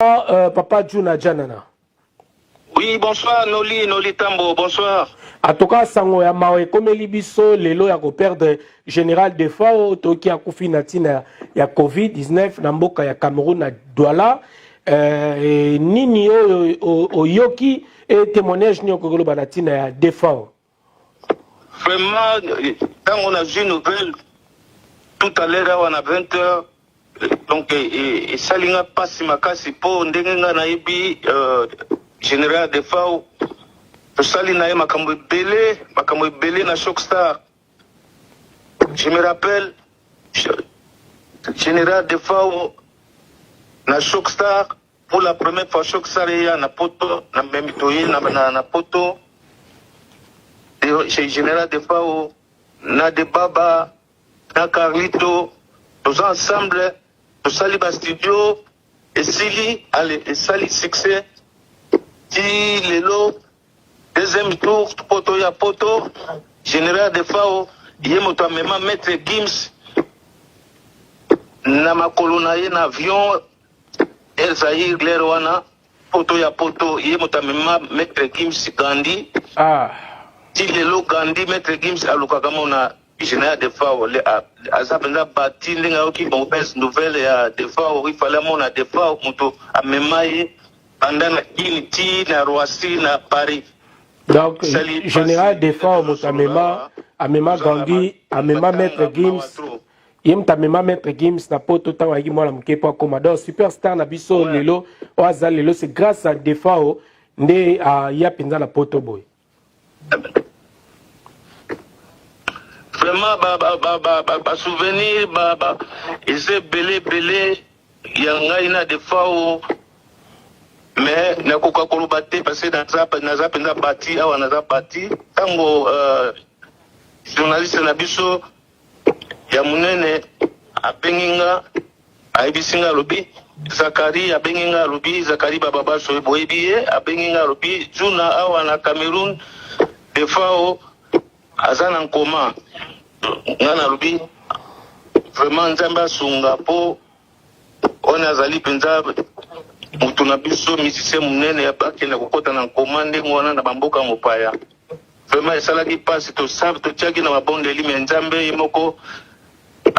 Papa Djuna Djanana. Oui, bonsoir Noli, Noli Tambo, bonsoir. En tout cas, sango ya mawa ekomeli biso lelo ya koperdre général Defao, toki akufi na ntina ya COVID-19 na mboka ya Cameroun na Douala. Nini oyo oyoki e témoignage nini okoki koloba na ntina ya Defao? Vraiment, ntango nazwi nouvelle tout à l'heure awa na 20 heures, donc esali nga mpasi makasi mpo ndenge nga nayebi général Defao, tosali na ye makambo ebele, makambo ebele na Choc Star. Je me rappelle général Defao na Choc Star, pour la première fois Choc Star eya na Poto, na memi toye na Poto, général Defao na Debaba na Carlito, toza ensemble, tosali bastudio, esili ale esali succès ti lelo. Deuxième tour mpo toya Poto, général Defao ye moto amema maître Gims na makolo na ye na avion Air Zaire lere wana mpo toya Poto. Ye moto amema maître Gims Gandi. Ti lelo Gandi, maître Gims alukaka mona général Defao. Aza mpenza bati ndenge ayoki mauvaise nouvelle ya Defao, ifale amona Defao, moto amema ye banda na Kini ti na Roissy na Paris. Donc général Defao moto amema Gandi, amema maître Gims, ye moto amema maître Gims na Poto ntango ayaki mwana moke mpo akoma donc superstar na biso lelo oyo aza lelo. C'est grâce à Defao nde aya mpenza na Poto boye. Vraiment, basouvenir eza ebele ebele ya ngai na Defao, mais nakoka koloba te parce que naza mpenza bati awa, naza bati ntango journaliste na biso ya monene abengi nga, ayebisi nga, alobi Zakari, abengi nga, alobi Zakari Bababaso, boyebi ye, abengi nga, alobi Juna, awa na Cameroun Defao aza na nkoma. Nga nalobi vraiment Nzambe asunga mpo wana azali mpenza moto na biso, musicien monene, akende kokɔta na nkoma ndenge wana na bamboka mopaya. Vraiment esalaki mpasi, totiaki na mabondeli, me Nzambe ye moko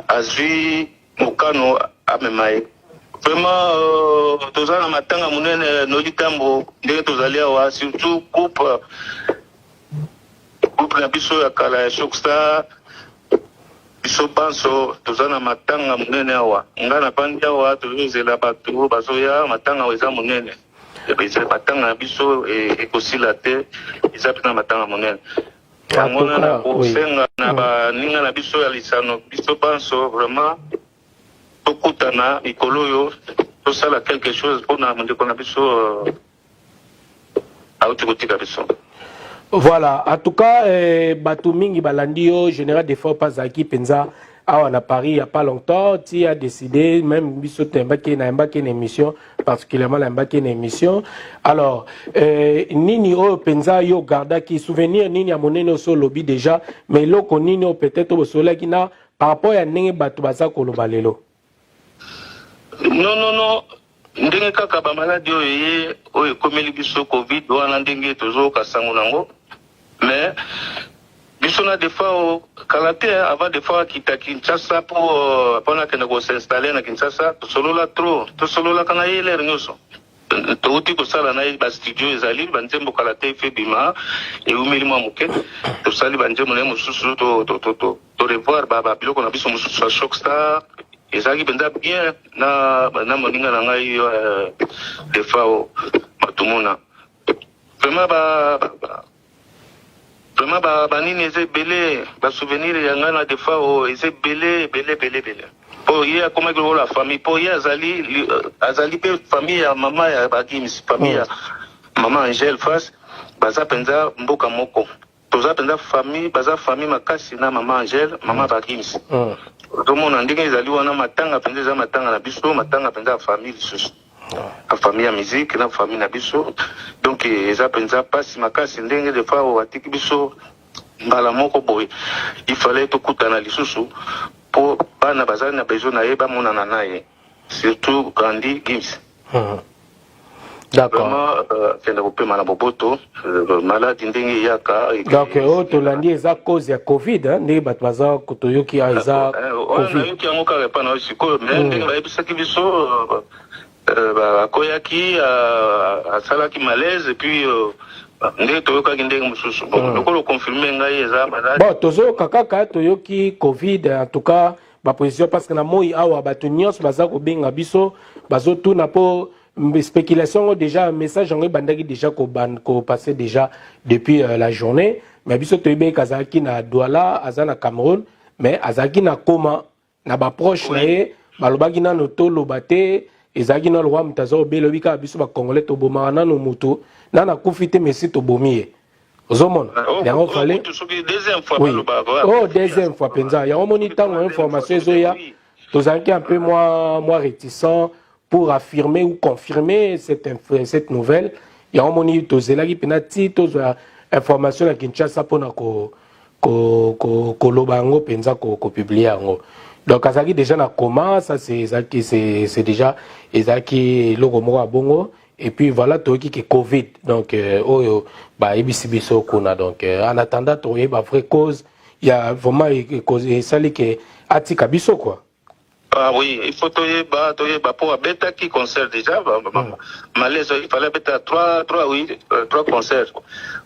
azwi mokano amema ye. Vraiment toza na matanga monene, Noli Tambo, ndenge tozali awa, surtout groupe na biso ya kala ya Choc Star. Biso banso toza na matanga monene awa. Nga navandi awa, tozozela bato bazoya. Matanga eza monene, matanga na biso ekosila te, eza mpena matanga monene. Yango wana na kosenga na baninga na biso ya lisano, biso banso vraiment tokutana mikolo oyo, tosala quelque chose mpona mondeko na biso auti kotika biso. Voilà, en tout cas bato mingi balandi yo. Général Defao mpe azalaki mpenza awa na Paris il y a pas longtemps, ti a décidé même biso toyembaki, nayembaki na émission, particulièrement nayembaki na émission. Alors nini oyo mpenza yo gardaki souvenir nini ya monene oso olobi déjà, mais eloko nini oyo peut-être bosololaki na par rapport ya ndenge bato baza koloba lelo? Non, non, non, ndenge kaka bamaladi oyo ye oyo ekomeli biso, Covid wana, ndenge tozoyoka sango nango, mais biso na Defao kala te, avant Defao akita Kinshasa mpo mpona akende kos'installer na Kinshasa, tosolola trop, tosololaka na ye lere nyonso. Touti kosala na ye bastudio, ezali banzembo kala te efe bima, eumeli mwa moke, tosali banzembo na ye mosusu, to revoir babiloko na biso mosusu ya Choc Star. Ezalaki mpenza bien na moninga na ngai Defao Matumona. Vraiment vraiment banini eza ebele, basouvenir ya ngai na Defao eza ebele ebele ebele ebele, mpo ye akomaki lokola famille, mpo ye azali mpe famille ya mama ya bagims, famille ya mama Angele Face, baza mpenza mboka moko, toza mpenza famille, baza famille makasi na mama Angele, mama bagims. Ozomona ndenge ezali wana, matanga mpenza eza matanga na biso, matanga mpenza ya famille lisusu, na famille ya musique, na famille na biso. Donc eza mpenza mpasi makasi ndenge Defao atiki biso mbala moko boye. Il fallait tokutana lisusu mpo bana bazali na besoin na ye, bamonana na ye, surtout Gandi Gims. D'accord. Vraiment, akende kopema na boboto, maladi ndenge eyaka. Donc oyo tolandi eza cause ya Covid, hein, ndenge bato baza toyoki awa eza Oyo Covid. Nayoki yango kaka epa na yo sikoyo, mais ndenge bayebisaki biso, bakoyaki, asalaki malaise, et puis ndenge toyokaki ndenge mosusu. Bon, lokola confirme ngai, eza maladi. Bon, tozoyoka kaka, toyoki Covid. En tout cas baposition, parce que na moi awa bato nyonso baza kobenga biso, bazotuna mpo spéculation yango. Déjà message yango ebandaki déjà kopasser déjà depuis la journée, mais biso toyebi azalaki na Douala, aza na Cameroun, mais azalaki na coma na baproche na ye. Balobaki nano toloba te, ezalaki nano lokwa moto aza obele. Oyebi kaka biso bacongolais, tobomaka nano motu nano akufi te, mesi tobomi ye. Ozomona yango fale. Soki deuxième fois Oui. balobaka. Oh, deuxième fois mpenza yango. Moni ntango information ezoya, tozalaki un peu moins réticent pour affirmer ou confirmer cette nouvelle. Yango moni tozelaki mpena ti tozwa information na Kinshasa mpona koloba yango mpenza, kopublier yango. Donc azalaki déjà na coma, ça c'est ezalaki, c'est déjà ezalaki eloko moko ya bongo. Et puis voilà, toyoki ke Covid. Donc oyo bayebisi biso kuna. Donc en attendant toyeba vraie cause ya vraiment esali ke atika biso quoi. Ah oui, il faut toyeba, toyeba po abetaki concert déjà, malaise, il fallait abeta trois, trois, oui, trois concerts.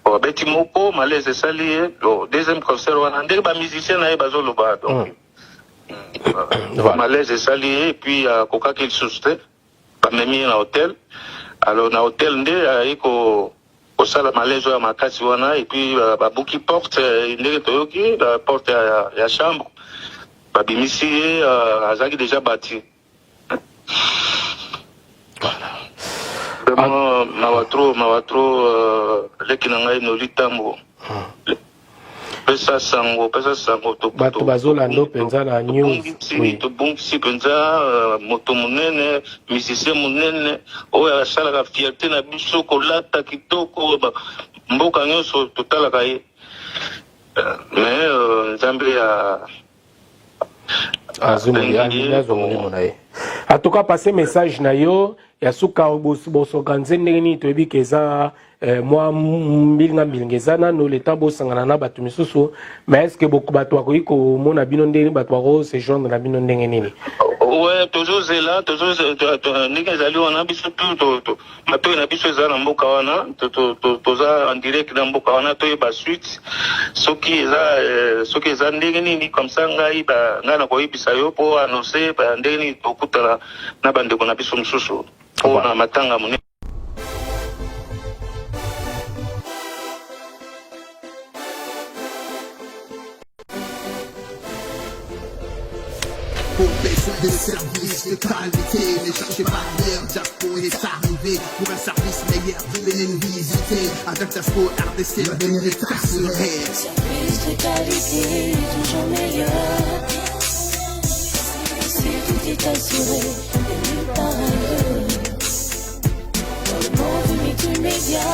Bon, abeti moko, malaise esali ye. Bon, deuxième concert wana, ndenge bamusicien na ye bazoloba, donc malaise esali ye, et puis akokaki lisusu te, bamemi ye na hôtel. Alors na hôtel nde aye ko kosala malaise oyo ya makasi wana, et puis babuki porte, ndenge toyoki, la porte ya chambre, babimisi ye, azalaki déjà bati. Vraiment mawa trop, mawa trop. Leki na ngai Noli Tambo, pesa sango, pesa sango. Bato bazolanda mpenza na news. Oui. Tobungisi mpenza moto monene, musicien monene oyo asalaka fierté na biso, kolata kitoko, mboka nyonso totalaka ye. Mais Nzambe ya Azwa molimo na ye. En tout cas, passe message na yo ya suka. Bosorganiser ndenge nini? Toyebi ke eza mwa mbilinga mbilinga, eza nano le temps bosangana na bato misusu, mais est ce que bato bakoki komona bino ndenge, bato bako se joindre na bino ndenge nini? Ouais, tozozela, ndenge ezali wana, biso tu matoi na biso eza na mboka wana, toza en direct na mboka wana. Toyeba suite soki eza ndenge nini. Comme ça ngai nakoyebisa yo mpo annonce ndenge nini tokutana na bandeko na biso mosusu mpo na matanga monene. Pour des services de qualité, ne cherchez pas ailleurs, Jasco est arrivé. Pour un service meilleur, venez nous visiter. Avec Jasco RDC, l'avenir est assuré. Service de qualité, toujours meilleur. Si tout est assuré, et nulle part ailleurs. Dans le monde multimédia.